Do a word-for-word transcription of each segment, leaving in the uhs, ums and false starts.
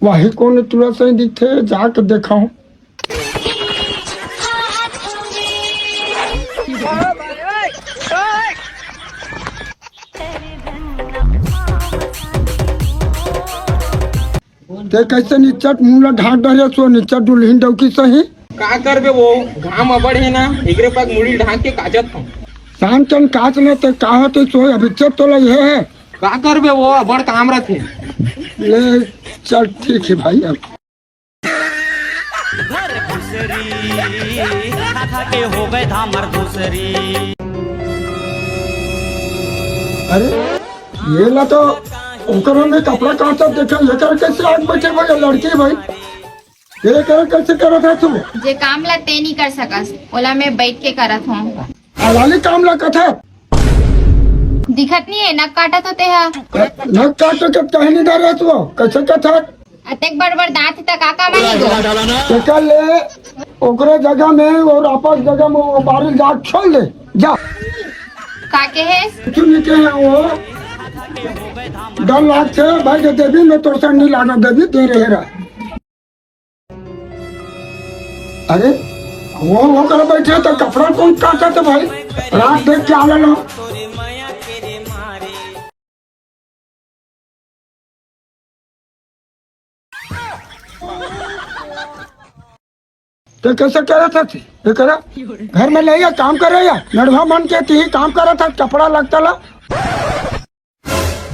वही कोन तुरंत सही दिखथे, जाके देखाहूं। ते कइसे निच्चट मुंह ला ढांक डरे सो, निच्चट दुल्हिन डौकी सही। का करबे वो, घाम अबड़ हे ना, एकरे पास मुड़ी ढांक के काचत हूँ। शाम चंद काच ले ते का होते सो, अभी चट तो लई हे। का करबे वो, अबड़ काम रथे। ले, चल ठीक हे भाई अब। घर घुसरी, खा खा के हो गए धामर दूसरी। अरे, ये ला तो ओकर में कपड़ा काचत देखे, ये कर कैसे आग बैठे भाई, लड़की भाई, ये कर कैसे करत हे तू? जे काम ला ते नहीं कर सकस, ओला मैं बैठ के करत हूँ। आलाली काम ला कथा। दिखत नहीं है, नक काटत होते हा। नक काटो के कहीं नहीं डरे तू, कैसे कथा? अतेक बड़ बड़ दांत त का काम आही गो? एकर ले ओकरे जगह में और आपस जगह में वो बारिल जाके छोड़ दे, जा। का के हे? कुछ नहीं कहे वो। डर लागथे भाई के देवी में तोर संग नहीं लागा देवी दे रहे रहा। अरे वो वो कर बैठे तो कपड़ा कौन काटत हे भाई? रात देख के आवे लो। तो कैसे करत हस? ये करा, घर में नहीं है, काम करे या नड़वा मन के ती काम करत हस, कपड़ा लगता ला।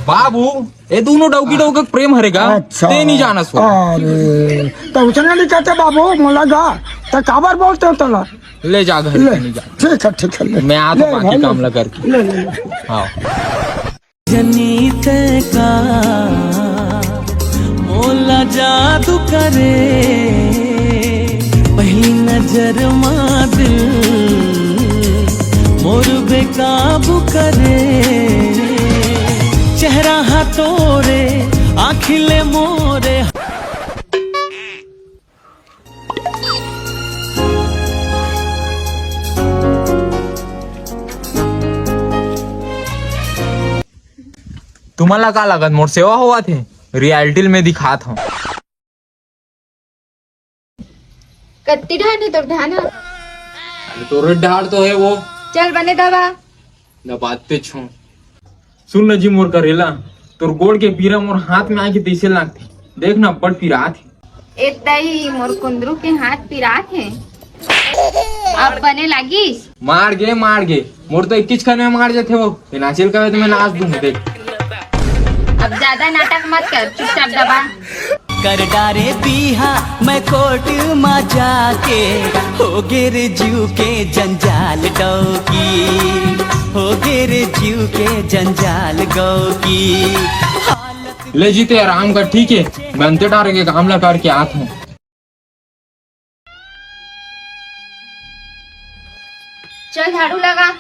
बाबू, ये दोनों डौकी डौके के प्रेम हरे गा, अच्छा। ते नहीं जानस हो। अरे, तो उसने नहीं कहते बाबू, मोला गा, तो काबर बोलते हो तोला? ले जा घर ले, पे, नहीं जा। ठीक है, ठीक है, ले। मैं आता ले बाकी भाई, काम ले। ला करके। ले, ले, ले। हाँ। जनी तै का मोला जादू करे, पहली नजर मा दिल मोर बेकाबू करे, चेहरा हा तोरे, आँखी ले मोरे। तुमन ला का लागत, मोर सेवा होवत हे? रियलिटी में दिखात हूँ। कत्ती ढान हे तोर ढान ह? अरे तोरे ढाड़ तो हे वो। चल बने दबा। दबाते छो। सुन न जी मोर करेला, तोर गोड़ के पीरा मोर हाथ में आके तइसे लागथे। देख न, अब्बड़ पिरात हे। ए दई, मोर कुंदरू के हाथ पिरात हे। अब बने लागिस? मार गे, मार गे। मोर तो इक्कीस खन में मार जथे वो। ये नाचेल कहे तो मैं नाच दूं, देख। अब ज्यादा नाटक मत कर, चुपचाप दबा। कर डारे बिहा मैं कोर्ट मा जाके, हो गे रे जीव के जंजाल डौकी, हो गे रे जीव के जंजाल गौकी। ले जी ते आराम कर, ठीक है, मैं अंते डारे के काम ला करके आत हूँ। चल झाड़ू लगा।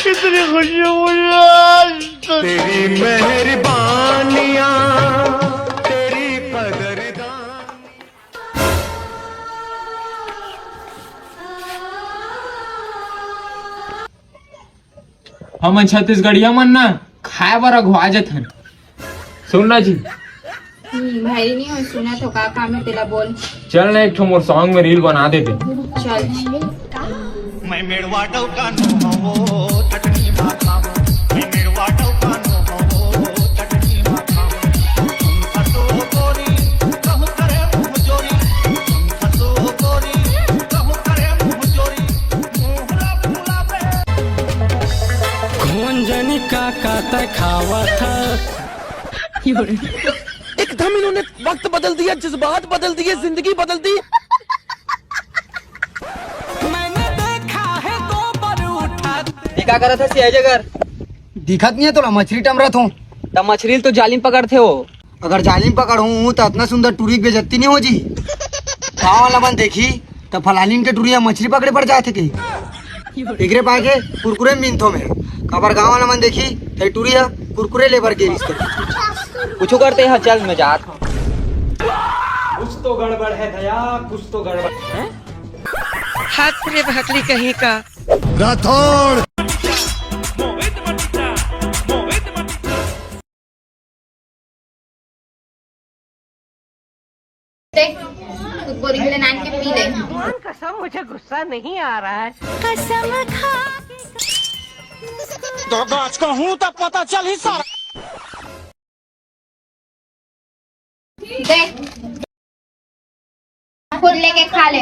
इतनी खुशी हो मुझे आज तक। तेरी मेहरबानियां, तेरी कदरदान। हमन छत्तीसगढ़िया मन ना खाए बर अघवा जथन। सुन ना जी। हम्म, भाई नहीं हो, सुना तो का काम है तेला, बोल। चल ना, एक ठो मोर सॉन्ग में रील बना देते। चल। मैं मेड़वा डौका नो हवो, चटनी भात खाबो। मैं मेड़वा डौका नो हवो, चटनी भात खाबो। तुम फसो गोरी, कहूँ करे मुँह जोरी। तुम फसो गोरी, कहूँ करे मुँह जोरी। मुँह ला फुलाबे। कौन जनी का का तै खावत ह? हम इन्होंने वक्त बदल दिया, जज्बात बदल दिए, जिंदगी बदल दी। मैंने देखा है दो बार उठा। ये का करत हस, ये जगह? दिखत नहीं है तोला, मछली टमरत हूँ। त मछली तो जालिम पकड़थे हो। अगर जालिम पकड़हूँ त अतना सुंदर टूरी के बेइज्जती नहीं हो जी। गाँव वाला मन देखी त फलानिन के टूरी ह मछली पकड़े बर जाथे के। एकरे पाए के कुरकुरे मीनथो मैं। काबर गाँव वाला मन देखी त टूरी ह कुरकुरे लेबर के रिश्ते। कुछ करते हैं, चल मैं जात हूँ। कुछ तो गड़बड़ है दया, कुछ तो गड़बड़ है। हाथ रे भकली कहीं का। राठौड़। देख, खुद बोरी के नान के पी ले। भगवान कसम, मुझे गुस्सा नहीं आ रहा है। कसम खा के तो गाछ का हूँ तब पता चल ही सारा। दे। खुद लेके खा ले।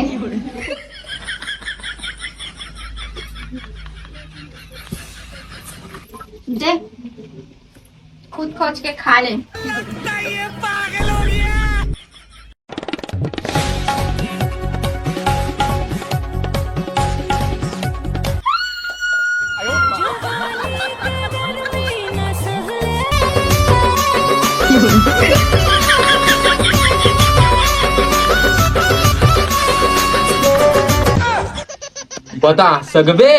दे। खुद खोज के खा ले। बता सकबे?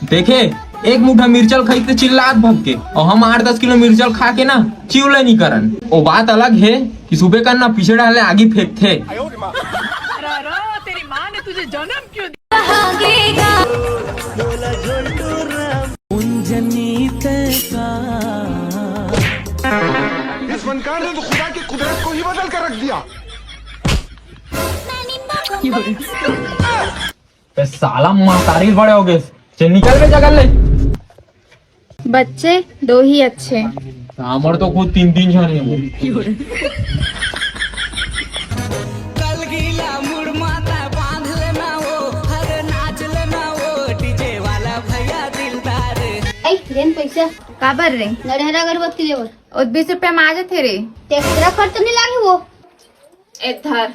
देखे, एक मुठा मिर्चा ल खाई त चिल्लात भग के, अउ हम आठ दस किलो मिर्चा ल खा के ना चिव ले नी करन। ओ बात अलग हे कि सुबह कर ना पीछे डाले आगी फेंकथे। अरे रो, तेरी माँ ने तुझे जन्म क्यों दिया? इस फनकार ने तो खुदा की कुदरत को ही बदल कर रख दिया। बे साला महतारी बड़े हो गए। चल निकल बे जगह ले। बच्चे दो ही अच्छे। हमर तो खुद तीन तीन झन हे। कल गीला मुड़ माथा बांध लेना वो, हर नाच लेना वो, डीजे वाला भैया दिलदार। ए, देन पैसा। काबर रे? नरहरा अगरबत्ती लेबर। ओ, बीस रुपया में आ जाथे रे। तेकरा खर्च नहीं लागे वो। ए धर।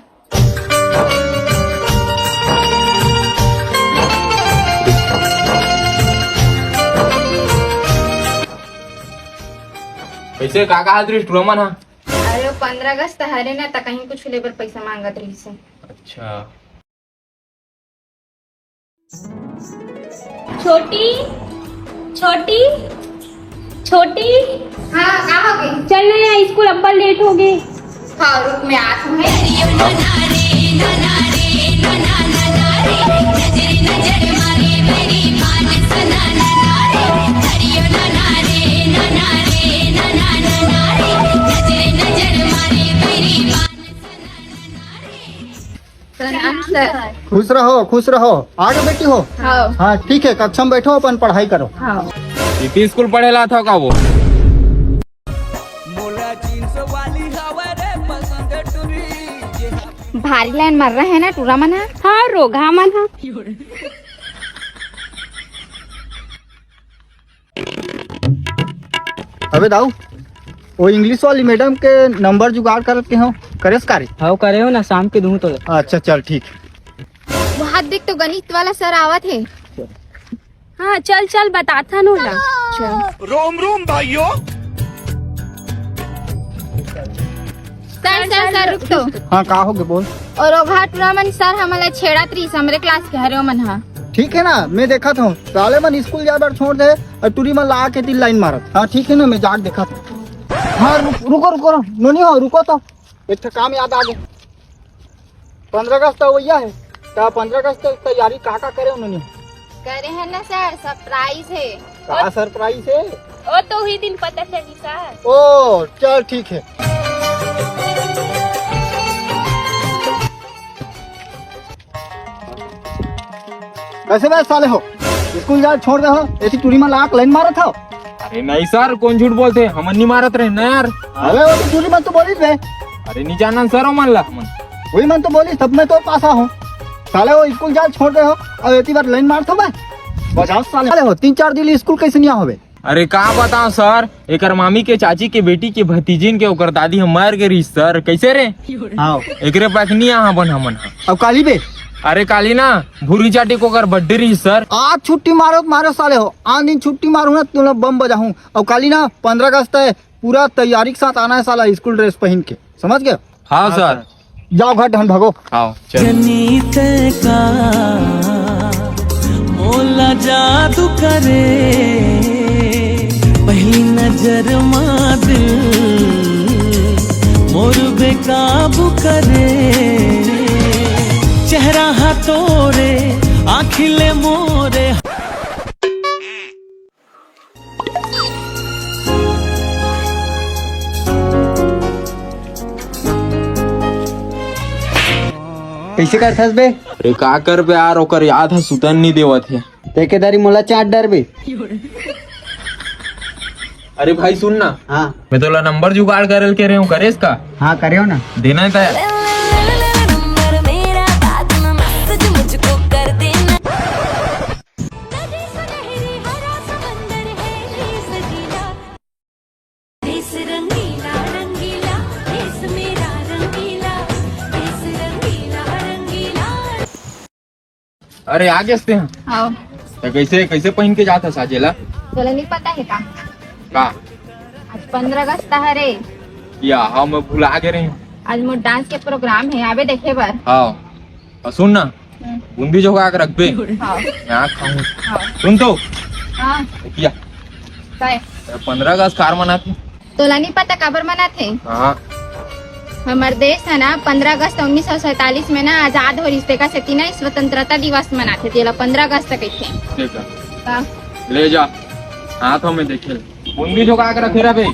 कैसे का कहा दृष्ट रमन हा? अरे, वो पंद्रह अगस्त हरे ना, त कहीं कुछ लेबर पैसा मांगत रहिस हे। अच्छा। छोटी, छोटी, छोटी। हाँ, का हो गई? चल ना यार, स्कूल अब्बल लेट हो गई। हाँ, रुक, मैं आती हूँ। प्रणाम सर। खुश रहो, खुश रहो। आगे बेटी हो। हाँ। हाँ, ठीक है, कक्षा में बैठो, अपन पढ़ाई करो। हाँ। इतनी स्कूल पढ़े ला था का वो? भारी लाइन मर रहे हैं ना टूरा मन हा। हाँ, रोगहा मन हा। अबे दाऊ, वो इंग्लिश वाली मैडम के नंबर जुगाड़ करत के हो, करेस का रे? हाँ, करे हो ना, शाम के दूँ तो। अच्छा, चल ठीक। वो हाथ देख तो गणित वाला सर आवत हे। हाँ, चल, चल, बताथन ओला। चल। रोम रोम भाइयों। सर, सर, सर, रुक तो। हाँ, का हो गे, बोल। और ओ घाटुरा मन सर हमला छेड़त रहिस, हमरे क्लास के हरे मन हा। ठीक है ना, मैं देखत हूँ, साले मन स्कूल जाए बर छोड़ दे और टूरी मन ला के तीन लाइन मारत। हाँ, ठीक है ना, मैं जाके देखत हूँ। हाँ, रुक, रुको, रुको, रुको, नोनी हो, रुको तो, एक ठो काम याद आ गया। पंद्रह अगस्त तो वही है, तो पंद्रह अगस्त की तैयारी का का करे उन्होंने? करे है ना सर, सरप्राइज है। का सरप्राइज है? ओ तो वही दिन पता चली सर। ओ चल ठीक है। कैसे बे साले हो, स्कूल जाए छोड़ दे हो, ऐसी टूरी में लाख लाइन मारत हो। अरे नहीं सर, कौन झूठ बोलथे, हमन नहीं मारत रहे ना यार। अरे वो तो टूरी मन तो बोलिस बे। अरे नहीं जानन सर, ओ मन ला हमन। वही मन तो बोलिस, तब मैं तो पासा हूँ। साले वो स्कूल जाए छोड़ दे हो, और ऐसी बार लाइन मारत हो बे। बजाओ साले। साले हो, तीन चार दिन स्कूल कैसे नहीं आओ बे? अरे का बताओ सर, एकर मामी के चाची के बेटी के भतीजिन के ओकर दादी ह मर गे रहिस सर। कैसे रे? हाँ। एकरे पास नहीं आहा बन हमन ह। अब काली बे? अरे काली ना, भूरी चाटी को ओकर बर्थडे रहिस सर। आज छुट्टी मारो तो मारो साले हो, आन दिन छुट्टी मारू ना तुला बम बजाहूँ। अब काली ना पंद्रह अगस्त है, पूरा तैयारी के साथ आना है साला, स्कूल ड्रेस पहन के, समझ गए? हाँ सर। जाओ घर ढन भागो। हाँ चल। जनी तै का मोला जादू करे, पहली नजर मा दिल मोर बेकाबू करे, चेहरा हा तोरे आँखी ले मोरे। कैसे करथस बे? अरे का करबे यार, ओकर याद ह सुतन नहीं देवत हे। ते के दारी मोला चाट डर बे। अरे भाई सुन ना। हाँ। मैं तोला नंबर जुगाड़ करल के रहे हूँ, करेस का? हाँ, करेव ना। देना है तैयार। नंबर मेरा बाद में मैसेज मुझको कर देना। नदी सुनहरी हरा समंदर है ये सजीला। देश रंगीला रंगीला, देश मेरा रंगीला, देश रंगीला रंगीला। अरे आ गेस ते? हाँ। तो कैसे, कैसे पहन के जात हस आज एला? तोला नहीं पता है का? का? आज पंद्रह अगस्त हरे। या हाँ, मैं भुला गे रहे हूँ। आज मोर डांस के प्रोग्राम है, आबे देखे बर। हाँ। और सुन ना, हम्म। बूंदी झोंका के रखबे। हाँ। मैं खाऊं। हाँ। सुन तो। हाँ। क्या? काय? पंद्रह अगस्त काबर मनाथे? तोला नहीं पता काबर मनाथे? हाँ। हमर देश है ना, पंद्रह अगस्त उन्नीस सौ सैंतालीस में ना आजाद हो रिहिस, तेका सेती ना स्वतंत्रता दिवस मनाथे, तेला पंद्रह अगस्त कहिथे। ठीक है। हाँ। ले जा, हाथों में देखे। बूंदी झोंका के रखे रहे बे।